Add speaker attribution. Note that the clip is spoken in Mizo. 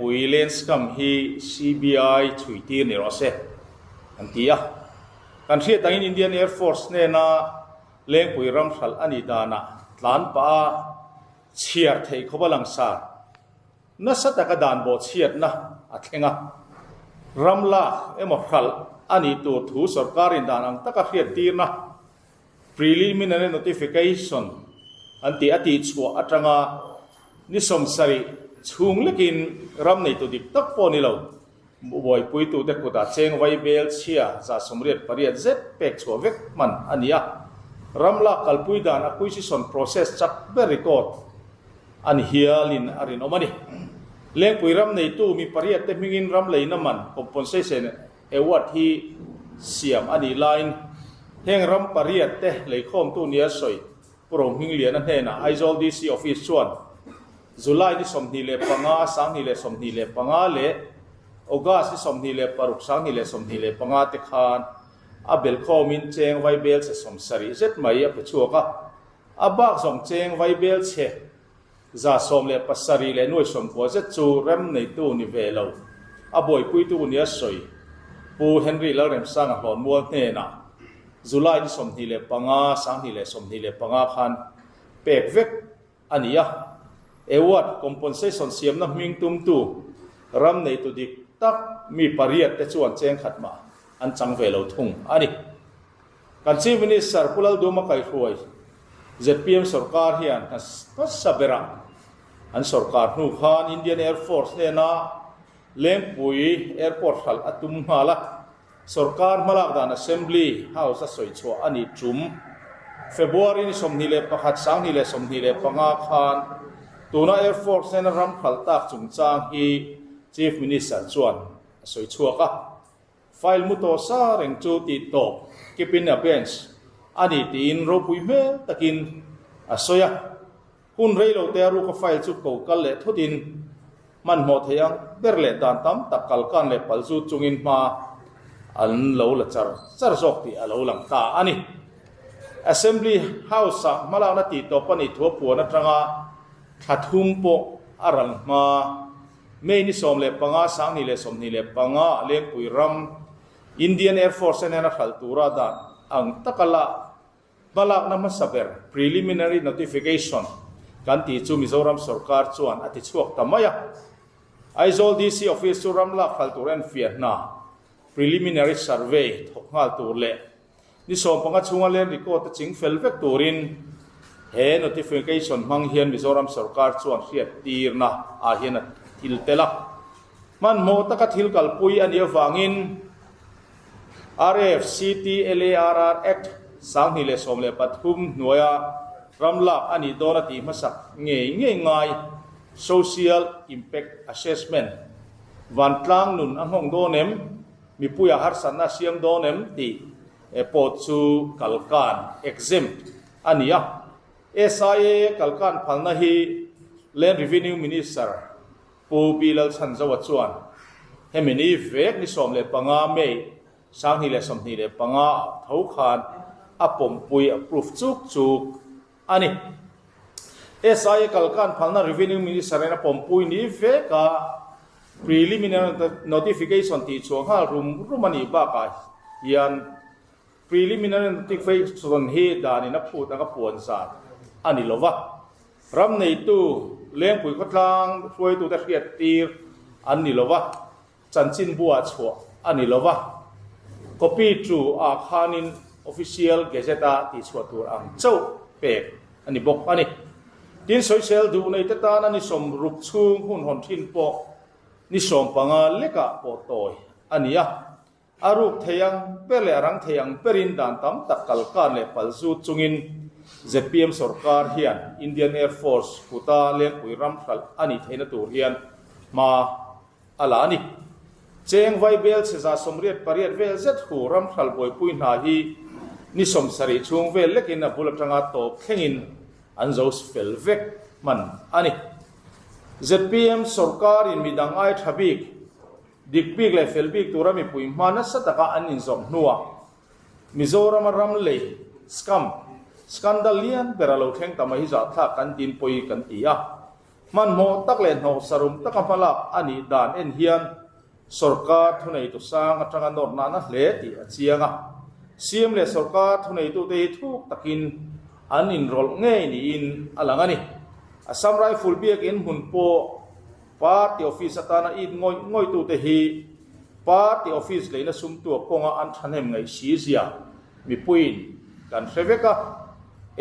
Speaker 1: Lengpui Land Scam hi CBI chhui tir ni rawh se an ti a. Kan hriat angin Indian Air Force hnena Lengpui ram hralh a nih danah tlan pah a chhiar theih khawp a langsar. Nasa taka dan bawhchhiatna a thleng a, ram lak emaw hralh a nih tur thu sorkarin dan ang taka hriattirna, preliminary notification, an tih a tihchhuah atanga ni 70 chhung lekin ram neitu dik tak pawh ni lo, buaipuitute kutah cheng vai bel chhia 88 zet pek chhuah vek hman a ni a. Ram lak kalpui dan acquisition process chak ber record a ni hialin a rinawm a ni. Lengpui ram neitu mi pariat te hmingin ram leina man compensation award hi siam a nih laiin heng ram pariat te leikhawmtu nia sawi Pu Rohmingliana hnenah Aizawl DC Office chuan July ni 25, 2025 leh August ni 26, 2025 te khan a belkhawmin cheng vaibel chhe 70 zet mai a pe chhuak a. A bak zawng cheng vaibel chhe 17 leh 90 zet chu rem neitu ni ve lo, a buaipuitu nia sawi Pu Henry Lalremsanga Hlawnmual hnenah July ni 25, 2025 khan pek vek a ni a. Award compensation siamna hming tumtu ram neitu dik tak mi pariat te chuan cheng khat mah an chang ve lo thung a ni. Kan Chief Minister Pu Lalduma kaihruai zpm sorkar hian hmasa berah an sorkar hnu khan Indian Air Force hnena Lengpui Airport hralh a tum nghal a. Sorkar hmalak dan Assembly House a sawi chhuah a nih tum. February ni 21, 2025 khan tuna Air Force nena ram khalh tak chungchang hi Chief Minister chuan a sawi chhuak a. File mu tawh sa reng chu tih tawp keep in abeyance a ni tiin ropui hmel takin a sawi a. Hun rei lo te a ruka file chu ko kal leh thutin hmanhmawh thei ang ber leh dan tam tak kalkan leh pal zut chungin hma an lo la char char zawk tih a lo lang ta a ni. Assembly House-ah hmalakna tih tawp a nih thu a puan atanga thla thum pawh a ral hma. May ni 15, 2025 ah Lengpui ram Indian Air Force nen a hralh tura dan ang taka la Hmalakna hmasa ber, preliminary notification, kan tih chu Mizoram sorkar chuan a ti chhuak ta mai a. Aizawl DC Office chu ram lak hal tur enfiah hna, preliminary survey, thawk nghal tur leh ni 15 chhunga land record te ching fel vek turin he notification hmang hian Mizoram sorkar chuan hriattirna ah hian a thil tel a. Hmanhmawh taka thil kalpui a nih avangin, RFCTLARR Act 2013 hnuaia ram lak a nih dawn a tih hmasak ngei ngei ngai Social Impact Assessment vantlang nun a nghawng dawn em, mipuia harsatna a siam dawn em tih pawh chu kalkan, exempt, a ni a. SIA kalkan phalna hi Land Revenue Minister Pu Pi Lalchhanzoa chuan hemi ni vek ni 15 May 2025 ah tho khan a pawmpui approve chuk chuk a ni. SIA kalkan phalna Revenue Minister in a pawmpui ni vek a preliminary notification tih chhuah nghal rum rum a nih bakah hian preliminary notification hi danin a phut anga puan zat a ni lova. Ram neitu Lengpui khawtlang hruaitute hriattir an ni lo va, chanchin buah chhuah a ni lo va, copy tu ah khanin official gazette a tihchhuah tur ang chauh pek a ni bawk a ni. Tin, sawisel duh neite tana ni 60 chhung hun hawn thin pawh ni 15 lekah pawh tawi a ni a. A ruk thei ang ber leh a rang thei ang berin dan tam tak kalkan leh pal zut chungin zpm sorkar hian Indian Air Force kuta Lengpui ram hralh a nih theihna tur hian hma a la a ni. Cheng vai bel chhe 88 vel zet hu ram hralh buaipui hna hi ni 70 chhung vel lekin a bul atanga tawp thlengin an zo fel vek hman a ni. Zpm sorkarin midang ai tha bik Dik bik leh fel bik tura mipui hma nasa taka an inzawm hnuah Mizorama ram lei, scam, scandal lian ber a lo thleng ta mai hi zahthlak kan tin pawi kan ti a. Hmanhmawh tak leh hnawhsarum taka hmalak a nih dan en hian Sawrkar thuneitu sang atanga nawr nahna hle tih a chiang a. CM leh sawrkar thuneitute hi thuk takin an inrawlh ngei niin a lang a ni. Assam Rifle biakinn hmun pawh Party office atana it ngawih ngawihtute hi Party office leina sumtua kawnga an thahnem ngaih si zia mipuiin kan hre vek a.